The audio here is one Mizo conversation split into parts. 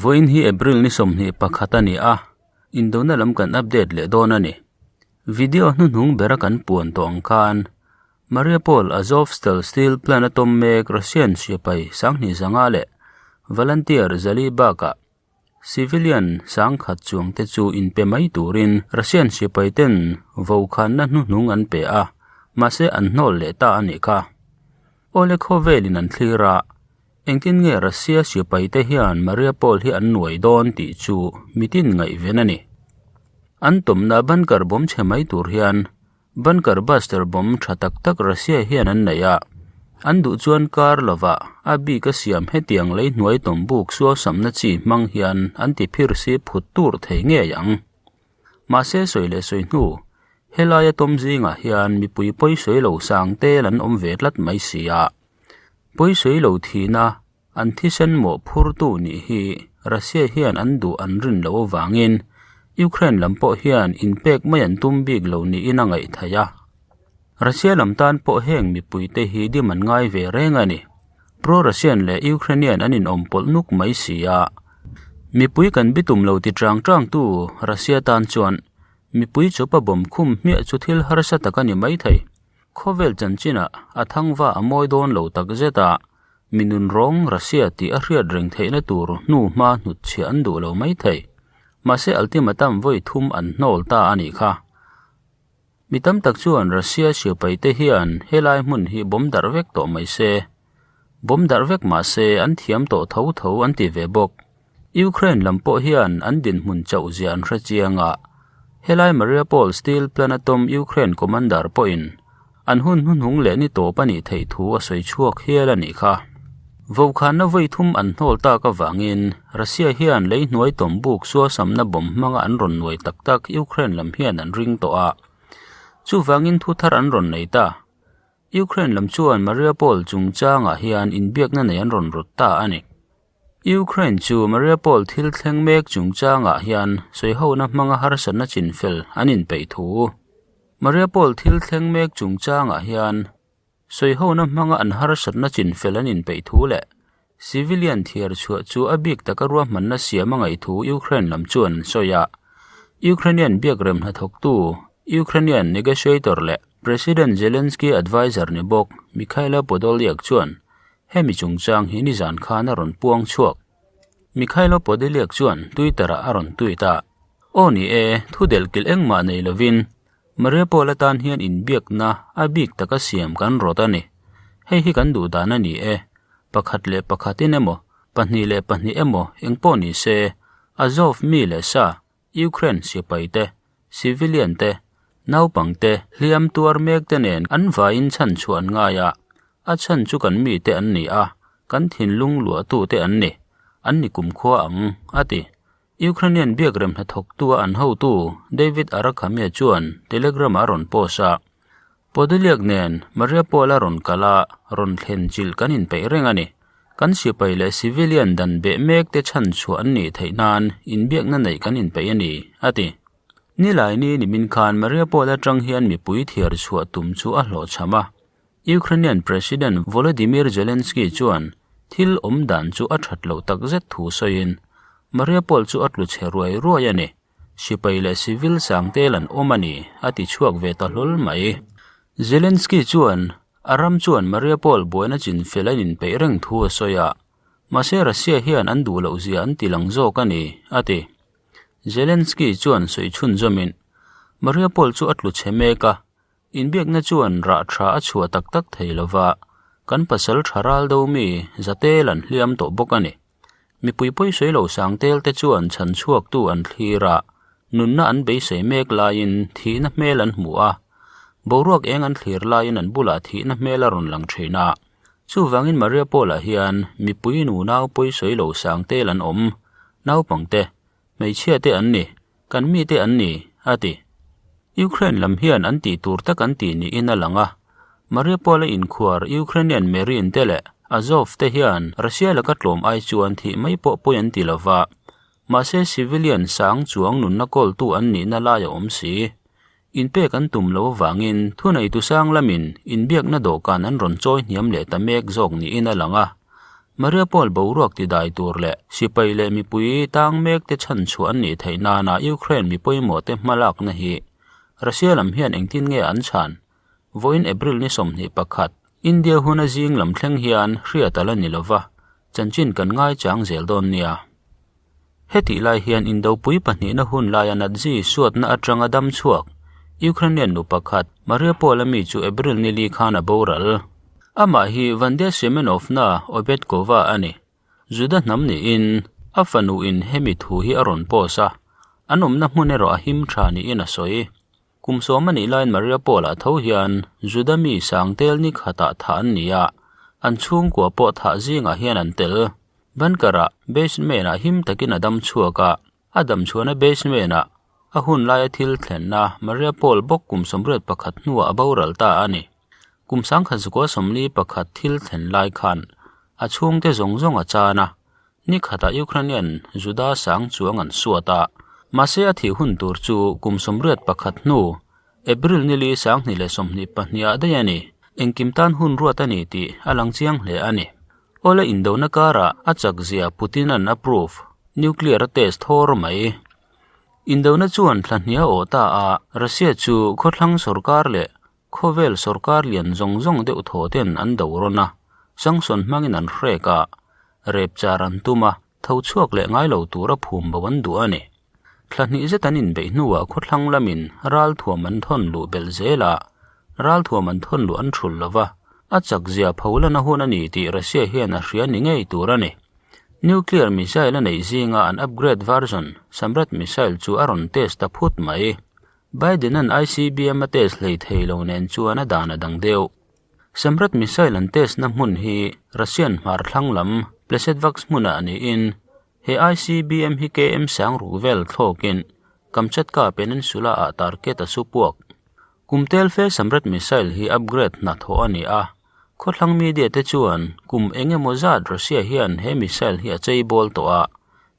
Vawiin hi April ni 21 a ni a, indona lam kan update leh dawn a ni. Video hnuhnung bera kan puan tawh ang khan Mariupol Azovstal Steel Plant a tawm mek Russian sipai 2500 leh volunteer 400 bakah civilian 10,000 chuang te chu inpe mai turin Russian sipai ten vokhanna hnuhnung an pe a, mahse an hnawl leh ta a nih kha. Awle khawvelin an thlir a, engtin nge Russia sipai te hian Mariupol hi an nuai dawn tih chu mitin ngaihven a ni. An tawmna bunker bawm chhe mai tur hian bunker buster bawm tha tak tak Russia hian an nei a, an duh chuan kar lova a bik a siam hetiang lei hnuai tawm buk sual samna chi hmang hian an ti phir si phut tur thei ngei ang. Mahse sawi leh sawi hnu, helaia tawm zingah hian mipui pawi sawi lo sang tel an awm ve tlat mai si a. Pawi sawi lo thihna an thisen mawh phurtu nih hi Russia hian an duh an rin loh avangin Ukraine lam pawh hian inpek mai an tum bik lo niin a ngaih theih a. Russia lam tan pawh heng mipuite hi dim an ngai ve reng a ni. Pro-Russian leh Ukrainian an inawm pawlh nuk mai si a. Mipui kan bitum lo ti chang changtu Russia tan chuan mipui chupa bawm khum hmiah chu thil harsa tak a ni mai thei. Khawvel chanchinah a thangva a mawi dawn lo tak zet a, mi nun rawng Russia tih a hriat reng theihna tur hnu hma hnut chhiah an duh lo mai thei. Mahse ultimatum vawi thum an hnawl ta a nih kha. Mi tam tak chuan Russia sipai te hian helai hmun hi bawm darh vek tawh mai se. Bawm darh vek mah se an thiam tawh tho tho an ti ve bawk. Ukraine lam pawh hian an dinhmun chauh zia an hre chiang a, helai Mariupol Steel Plant a tawm Ukraine commander pawhin an hun hnuhnung leh ni tawp a nih theih thu a sawi chhuak hial a nih kha. Vokhanna vawi thum an hnawl tak avangin Russia hian lei hnuai tawm buk suasamna bawm hmanga an rawn nuai tak tak Ukraine lam hian an ring tawh a, chuvangin thu thar an rawn nei ta. Ukraine lam chuan Mariupol chungchangah hian inbiakna nei an rawn rawt ta a ni. Ukraine chu Mariupol thil thleng mek chungchangah hian sawihona hmanga harsatna chinfel an inpeih thu. Mariupol thil thleng mek chungchangah hian sawihona hmanga an harsatna chinfel an inpeih thu leh civilian thiar chhuah chu a bik taka ruahmanna siam a ngaih thu Ukraine lam chuan an sawi a. Ukrainian biakrem hnathawktu, Ukrainian negotiator leh President Zelensky adviser ni bawk Mykhailo Podolyak chuan Hemi chungchang hi nizan khan a rawn puang chhuak. Mykhailo Podolyak chuan Twitter-ah a rawn tweet a, Aw ni e, thu delhkilh engmah nei lovin Mariupol atan hian inbiakna a bik taka siam kan rawt a ni. Hei hi kan duh dan a ni e. Pakhat leh pakhatin emaw, pahnih leh pahnih emaw engpawh ni se, Azov mi leh sa, Ukraine sipai te, civilian te, naupang te, hliam tuar mek te nen an vaiin chhan chhuah an ngai a, a chhan chu kan mite an ni a, kan thinlung luahtu te an ni, an ni kumkhua ang, a ti. Ukrainian biakrem hnathawktua an hotu David Arakhamia chuan Telegram-ah a rawn post a, Podolyak nen Mariupol a rawn kal a, rawn thlen chilh kan inpeih reng a ni. Kan sipai leh civilian dan beh mek te chhan chhuah an nih theih nan inbiakna neih kan inpeih a ni, a ti. Nilaini nimin khan Mariupol atang hian mipui thiar chhuah tum chu a hlawhchham a. Ukrainian President Volodymyr Zelensky chuan thil awm dan chu a that loh takzet thu sawiin Mariupol chu a tlu chhe ruai ruai a ni. Sipai leh civil sang tel an awm a ni, a ti chhuak ve ta hlawl mai. Zelensky chuan a ram chuan Mariupol buaina chinfel an inpeih reng thu a sawi a, mahse Russia hian an duh loh zia an ti lang zawk a ni, a ti. Zelensky chuan sawi chhunzawmin, Mariupol chu a tlu chhe mek a, inbiakna chuan rah tha a chhuah tak tak thei lova, kan pasal tha ral do mi zatel an hliam tawh bawk a ni. Mipui pawi sawi lo sang tel te chuan chhan chhuaktu an thlir a, nunna an beisei mek laiin thihna hmel an hmu a. Boruak eng an thlir laiin an bulah thihna hmel a rawn lang thin a. Chuvangin Maria Paula hian mipui nunau pawi sawi lo sang tel an awm, naupang te, hmeichhia te an ni, kan mite an ni, a ti. Ukraine lam hian an tih tur tak an tih niin a lang a. Mariupol-a inkhuar Ukrainian Marine te leh Azov te hian Russia laka tlawm ai chuan thih mai pawh pawi an ti lo va, mahse civilian sang chuang nunna kawltu an nihna lai a awm si. Inpek an tum lo avangin thuneitu sang lamin inbiakna dawhkan an rawn chawi hniam leh ta mek zawk niin a lang a. Mariupol boruak tidai tur leh sipai leh mipui tang mekte chhan chhuah an nih theih nana Ukraine mi pawimawhte hmalakna hi Russia lam hian engtin nge an chhan? Vawiin April ni 21, India huna zing lam thleng hian hriat a la ni lova, chanchin kan ngaichang zel dawn nia. Hetih lai hian Indopui pahnihna hun laia Nazi suatna atanga dam chhuak Ukrainian nu pakhat Mariupol a mi chu April ni li khan a boral. Amah hi Vande Semenovna Obedkova a ni. Juda hnam niin a fanu in hemi thu hi a rawn post a, an awmna hmun erawh a him tha niin a sawi. Kum sawm a nih laiin Mariupol ah tho hian Juda mi sangtel ni khatah thah an ni a, an chhungkua pawh thah zingah hian an tel. Bunker-ah basement-ah him takin a dam chhuak a, a dam chhuahna basement-ah a hun laia thil thlenna Mariupol bawk kum 81 hnuah a boral ta a ni. Kum 1941 thil thlen lai khan a chhungte zawng zawng a chan a, ni khatah Ukrainian Juda sang chuang an suat a, mahse a thih hun tur chu kum 81 hnu April ni li 2022 ah daih a ni. Engkim tan hun ruat a ni tih a lang chiang hle a ni. Awle indona karah a chak zia Putin an approve nuclear a test thawr mai. Indona chuan thla hnia awh ta a, Russia chu khawthlang sorkar leh khawvel sorkar lian zawng zawng deuh thaw ten an do rawn a, sanction hmangin an hrek a, rep char an tum a, tho chhuak leh ngai lo tura phum bo an duh a ni. Thla hnih zet an inbeih hnuah khawthlang lamin ral thuam an thawn luh belh zel a, ral thuam an thawn luh an thul lova, a chak zia pholana hun a ni tih Russia hian a hria ni ngei tur a ni. Nuclear missile a neih zinga an upgrade version Samrat missile chu a rawn test ta phut mai. Biden-a'n ICBM a test hlei thei lo nen chuan a dan a dang deuh. Samrat missile an test na hmun hi Russian hmar thlang lam Plesetvax hmunah niin he ICBM hi KM sang ruk vel thlawkin Kamchatka Peninsula ah target a su puak. Kum tel fe Samrat missile hi upgrade hna thawh a ni a, khawthlang media te chuan kum eng emaw zat Russia hian he missile hi a chei bawl tawh a,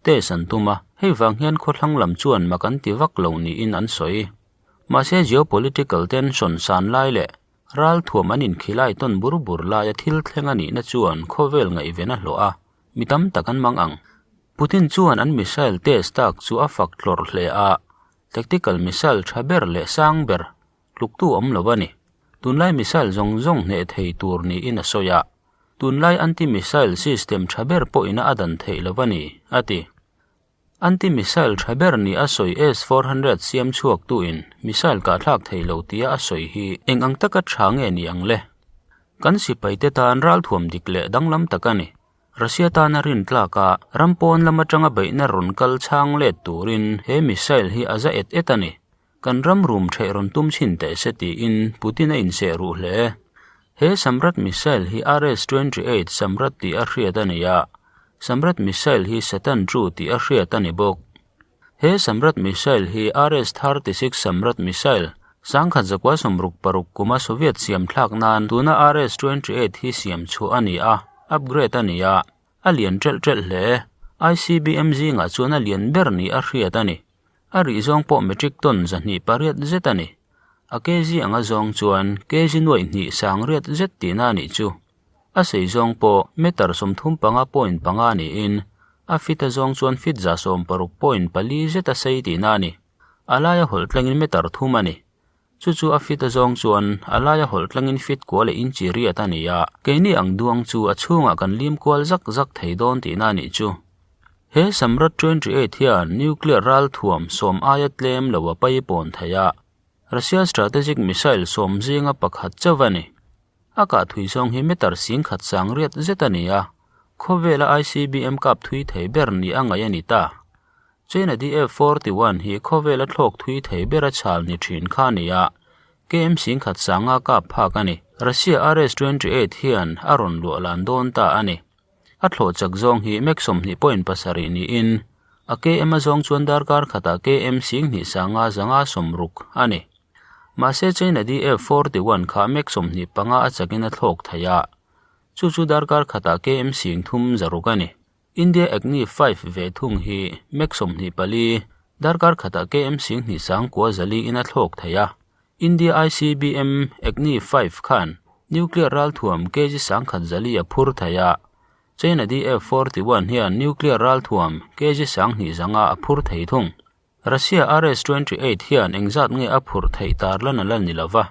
test an tum a, hei vang hian khawthlang lam chuan mak an ti vak lo niin an sawi. Mahse geopolitical tension san lai leh ral thuam an inkhilai tawn bur bur laia thil thleng a nihna chuan khawvel ngaihven a hlawh a, mi tam tak an mang ang. Putin chuan an missile test tak chu a fak tlawrh hle a, tactical missile tha ber leh sang ber tluktu awm lo a ni. Tunlai missile zawng zawng hneh thei tur niin a sawi a, tunlai anti-missile system tha ber pawhin a dan theih lo a ni, a ti. Anti-missile tha ber ni a sawi S-400 siam chhuaktuin missile kahthlak thei lo tia a sawi hi eng ang taka tha nge ni ang le? Kan sipaite tan ralthuam dik leh danglam tak a ni. Russia tana rin tlak a, ram pawn lam atanga beihna rawn kal chhang let turin he missile hi a za et et a ni. Kan ram rum theh rawn tum chhin teh se tiin Putin a inseh ruh hle. He Samrat missile hi RS-28 Samrat tih a hriat a ni a, Samrat missile hi Satan II tih a hriat a ni bawk. He Samrat missile hi RS-36 Samrat missile 1966 kuma Soviet siam thlak nan tuna RS-28 hi siam chhuah a ni a, upgrade a ni a, a lian ṭelh ṭelh hle. ICBM zingah chuan a lian ber ni a hriat a ni. A rih zawng pawh metric ton 208 zet a ni. A kg anga zawng chuan kg nuaih hnih sang riat zet tihna a nih chu. A sei zawng pawh meter 35.5 niin a fit a zawng chuan fit 160.4 zet a sei tihna a ni. A laia hawlh tlangin meter 3 a ni. Chu chu a fit a zawng chuan a laia hawlh tlangin fit kua leh inchi riat a ni a, keini ang duang chu a chhungah kan lim kual zak zak thei dawn tihna a nih chu. He Samrat 28 hian nuclear ral thuam sawm aia tlem lo a pai pawn thei a, Russia strategic missile sawm zinga pakhat chauh a ni. A kah thui zawng hi meter sing khat sang riat zet a ni a, khawvela ICBM kap thui thei ber ni a ngaih a ni ta. China DF-41 hi khawvela thlawk thui thei ber a chhal ni thin kha a ni a, KM sing khat sanga kap phak a ni. Russia RS-28 hian a rawn luah lan dawn ta a ni. A thlawh chak zawng hi Mach 20.7 niin a KM a zawng chuan darkar khatah KM sing hnih sanga zanga sawmruk a ni. Mahse China DF-41 kha Mach 25 a chakin a thlawk thei a, chu chu darkar khatah KM sing thum zaruk a ni. India Agni 5 ve thung hi Mach 24 darkar khatah KM sing hnih sang kua zali in a thlawk thei a. India ICBM Agni 5 khan nuclear ral thuam kg sang khat zali a phur thei a. China DF-41 hian nuclear ralthuam kg 25 a phur thei thung. Russia RS-28 hian engzat nge a phurh theih tarlan a la ni lova,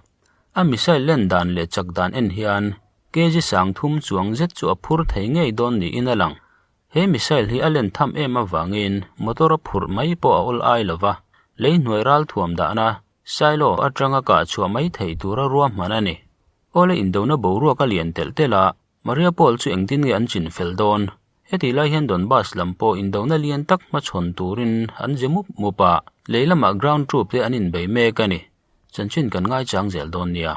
a missile len dan leh chak dan en hian kg 30 chuang zet chu a phur thei ngei dawn niin a lang. He missile hi a len tham em avangin motor a phurh mai pawh a awl ai lova, lei hnuai ralthuam dahna silo atanga kah chhuah mai theih tura ruahman a ni. Awle indona boruak a lian telh telh a, Mariupol chu engtin nge an chin fel dawn? Heti lai hian Donbas lam pawh indona lian tak hmachhawn turin an ze mup mup a, lei lamah ground troop te an inbei mek a ni. Chanchin kan ngaichang zel dawn nia.